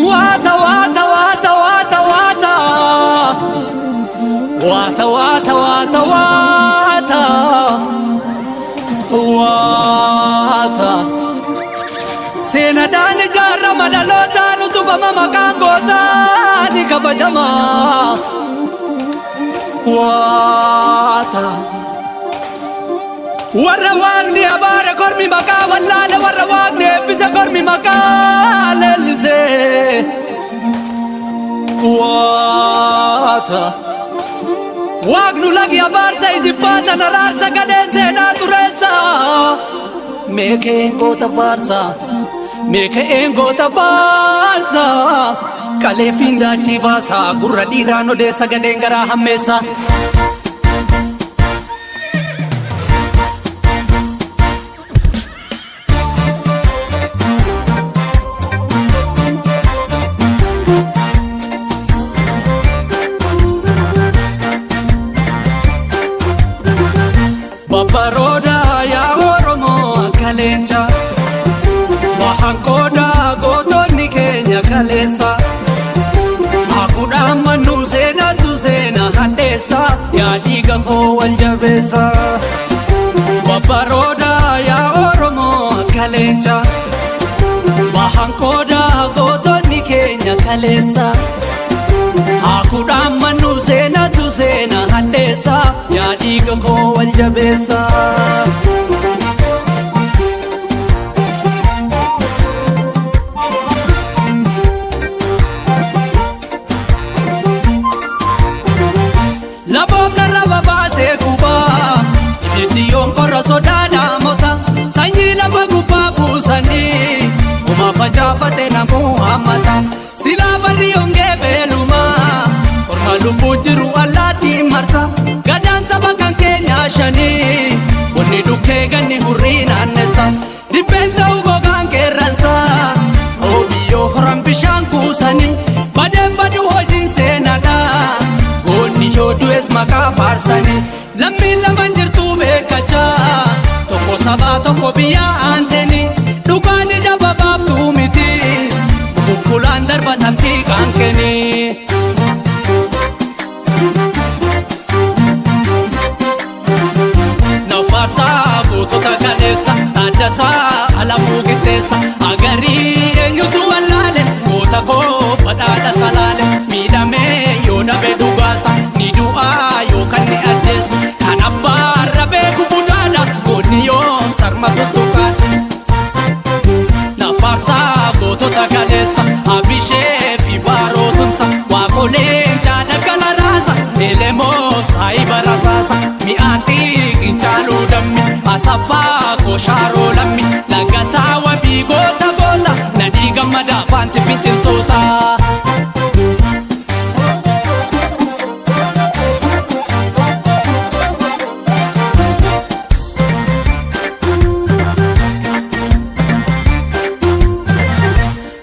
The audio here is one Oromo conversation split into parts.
Waata waata waata waata waata waata waata waata waata waata seenadhaan ijaarama dhalootaan utubama maqaan gootaa ni kabajama waata warra waaqni abaare kormi maqaa wallaale warra waaqni eebbise kormi maqaa leellise waata waaqnu lagi abaarsa ijibbaatan araarsa gadhee seenaa tureessa meekeen goota faarsa meekeen goota faarsa qalee fiindaachii baasa gurra dhiiraan odeessa gadheen garaa hammeessa. Babbaroota yaa Oromoo akka leenca Wahan qooda gootonni keenya kaleessa Hafuudhaan mannu seenatu seena hadheessa yaa dhiiga koo wal jabeessa Babbaroota yaa Oromoo akka leenca Wahan qooda gootonni keenya kaleessa Hafuudhaan mannu seenatu seena hadheessa yaa dhiiga koo wal jabeessa. Laboomna raba baasee gubaa ibiddiyoon qorra sodaadhaa mota sanyii lafa gubbaa buusanii uma facaafate namuu hammata silaa barri hongee beelumaa korma lubbuu jiru allaattiin marsa gadaan saba kan keenyaa shanii wanni dhukkee ganni hurrii naannessa dibbeen ta'u gogaan qeerransa roobiyyoo horan bishaan kuusanii badeen badu hojiin seenaadha. Goonni yoo du'es maqaa faarsanii lammiin lamaan jirtu beekachaa tokko sabaa tokko biyyaa aantanii dhugaan ija babaaftuu miti bukkulaan darbatamtii qaankanii. Nafaarsaa gootota kaleessa Taaddasaa Alamuu Qixxeessa agarii eenyutu wallaale goota koo badhaadha salaale miidhamee yoo dhabe dhugaasa ni du'aa yookaan ni ajjeesu kan abbaarra beeku budaadha goonni yoom sarma tuttuqaadha. Nafaarsaa gootota kaleessa Abishee fi Baarootumsa Waaqoleen jaadagala raasa Elemoo saayiba rasaasa mi'aatii qincaaluu dammi Asaffaa koshaaroo lammi Laggasaa wabii goota goota Nadhii gammadaa faanti finciltoota.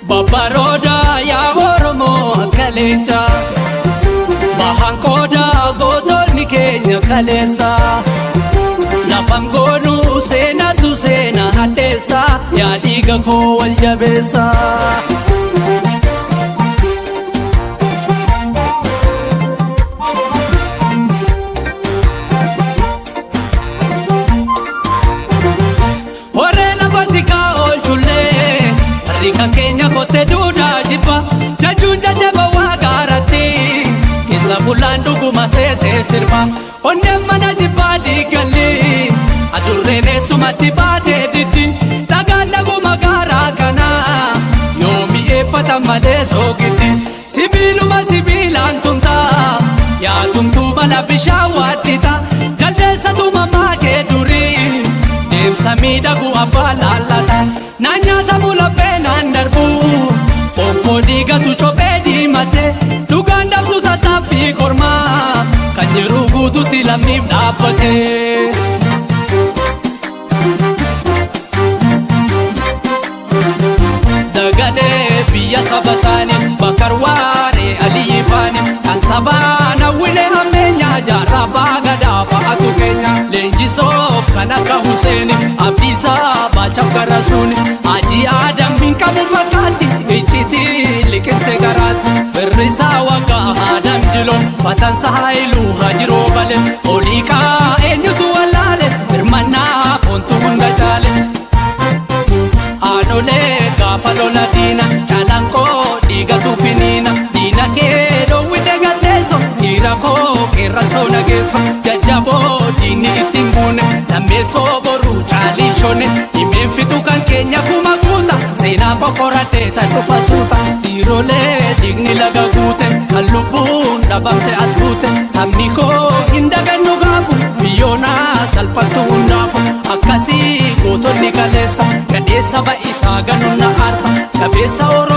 Babbaroota yaa Oromoo akka leenca Bahan qooda gootonni keenya kaleessa Lafan goonuu seenatu seena hadheessa yaa dhiiga koo wal jabeessa. Horee lafa tikaa oolchullee warri kan keenya kottee duudaa jibba jajuun jajjaba waa gaaratti keessa bulaan dhuguma seetee sirba onneen mana jibbaa diigalli adurreen eessumatti baatee diddi dhagaan dhaguma gaaraa kana yoo mi'eeffatan malee soogiddi sibiiluma sibiilaan tumtaa yaa tumtuu mala bishaan waaddita jaldeessa tumamaa kee durii. Deemsa miidhagu abbaa laallata naan nyaatamu laphee naan darbu fokkoo dhiigatu cophee diimate dhugaan dabsu tattaaffii kormaa kan jiru guututti lammiif dhaabbate. Dagalee biyya saba isaanii bakka Abubakar Waaree Aliyyi Faani kan sabaan hawwine hammeenya jaarraa baagadaa fa'atu keenya. Leenjisoof kan akka Huseeni Abdiisaa Baachaaf Garasuuni Hajii Adam hin qabu fakkaatti iccitii liqimse garaatti. Firrisaa waggaa Adam Jiloo Fatansa Haayiluu Hajiroo Bale Oliiqaa eenyutu wallaale hirmannaa foontu hunda caale. Aanolee gaafa lola diina calanqoo dhiigatu finiina diina kee dhoowwite galteesso dhiira koo qeerransoo nageesso jajjaboo diinni ittiin buune lammeessoo boruu caalii shone himeen fitu kan keenya kuma guuta seenaa kokkorattee tan dhufa suuta dhiirolee dhiigni laga guute kan lubbuun dhabamte as buute sabni koo hin dagannu gaafu biyyoonaa salphattu hundaafu akkasii gootonni kaleessa gadheessa ba'isaa ganuun na aarsa jabeessa Oromoo.